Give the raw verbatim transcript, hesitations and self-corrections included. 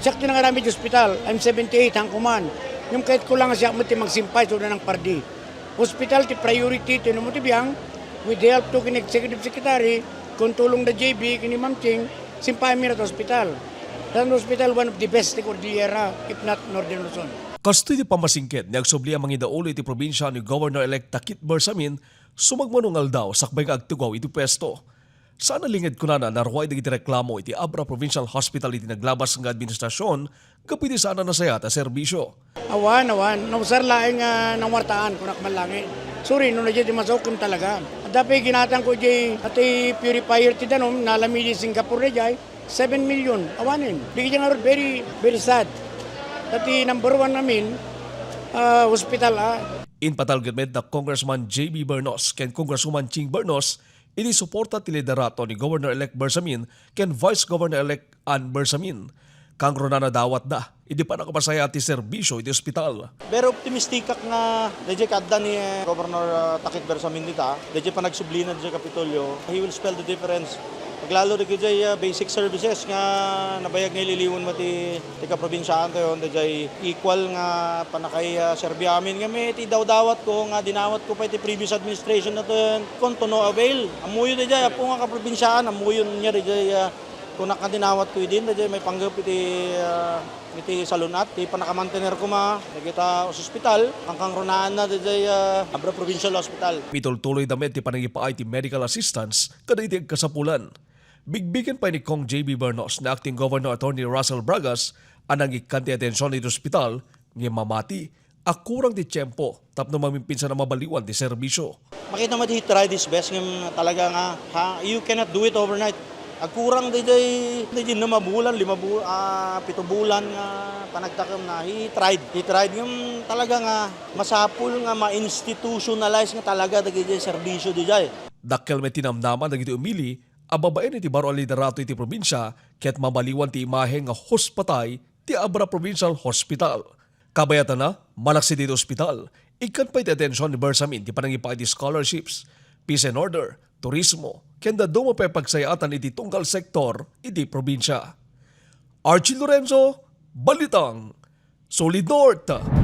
Siak ti nangaramid iti ospital, I'm seventy-eight, haan ko man. Ngem kayatko lang nga siak met ti magsimpay, isu danang pardi. Ospital ti priority, ti no mo ti biang, with the help to ken executive secretary, ken tulong da J B, ken ni Ma'am Ching, simpay mi ra ta ospital. That ospital, one of the best ti Cordillera, if not Northern Luzon. Kastoy ti pammasingked ni agsubli a mangidaulo iti probinsia ni Governor-elect Takit Bersamin, sumagmamano nga aldaw sakbay nga agtugaw iti puesto. Saan a linged kunana nga ruay dagiti reklamo iti Abra Provincial Hospital iti naglabas nga administrasyon gapu iti saan a nasayaat a serbisio. Awan, awan. Nausar laeng nga nangwartaan, kunak man langit. Sorry, no, na diay di masaukem talaga. Adda pay ginatang ko diay, ati purifier ti danum, nalami di Singapore na diay, seven million. Awanen. Di kaya nga very, very sad. Ati number one amin, ah, hospital, ah. Impatalged met da Congressman J B Bernos ken Congresswoman Ching Bernos iti suporta ti liderato ni Governor-elect Bersamin ken Vice Governor-elect Ann Bersamin. Kangrunana dawatda iti pannakapasayaat ti serbisio iti ospital. Very optimistic ak nga daydiay kaadda ni, eh, Governor, ah, Takit Bersamin dita, daydiay panagsublina daydiay Kapitolyo, he will spell the difference. Aglalo dagiti, ah, basic services nga nabayag nga ililiwen met ti, ti kaprobinsiaan tayo, daydiay equal nga pannakaiserbi amin. Ngem iti dawdawat ko nga dinawat ko pay ti previous administration na to, kon to no avail. Ammoyo daydiay, apo nga kaprobinsiaan, ammoyo niya daydiay, ah, kunak nga dinawat ko idin, daydiay maipanggep iti, ah, iti salun-at, ti pannakamantener koma, dagita ospital, kankangrunaanna daydiay, ah, Abra Provincial Hospital. Mitultuloyda met ti panangipaay ti medical assistance kadagiti agkasapulan. Bigbigen pay ni Cong J B Bernos ni Acting Governor Attorney Russell Bragas a nangikkan ti atension iti ospital, ngem mamati a kurang ti tiempo tapno maminpinsan a mabaliwan ti serbisio. Makita mo, he tried his best ngem talaga nga, ha, you cannot do it overnight. Agkurang daydiay, daydiay lima bulan, lima bu-, ah, pito bulan nga panagtakem na. He tried, he tried ngem talaga nga masapul nga ma-institutionalize nga talaga dagiti serbisio daydiay. Dakkel met ti namnaman dagiti umili a babaen iti baro a liderato iti probinsia ket mabaliwan ti imahe nga hospatay ti Abra Provincial Hospital. Kabayatanna, malaksid iti ospital, ikkan pay ti atension ni Bersamin ti panangipaay ti scholarships, peace and order, turismo, ken dadduma pay a pagsayaatan iti tunggal sektor iti probinsia. Archie Lorenzo, Balitang, Solid North.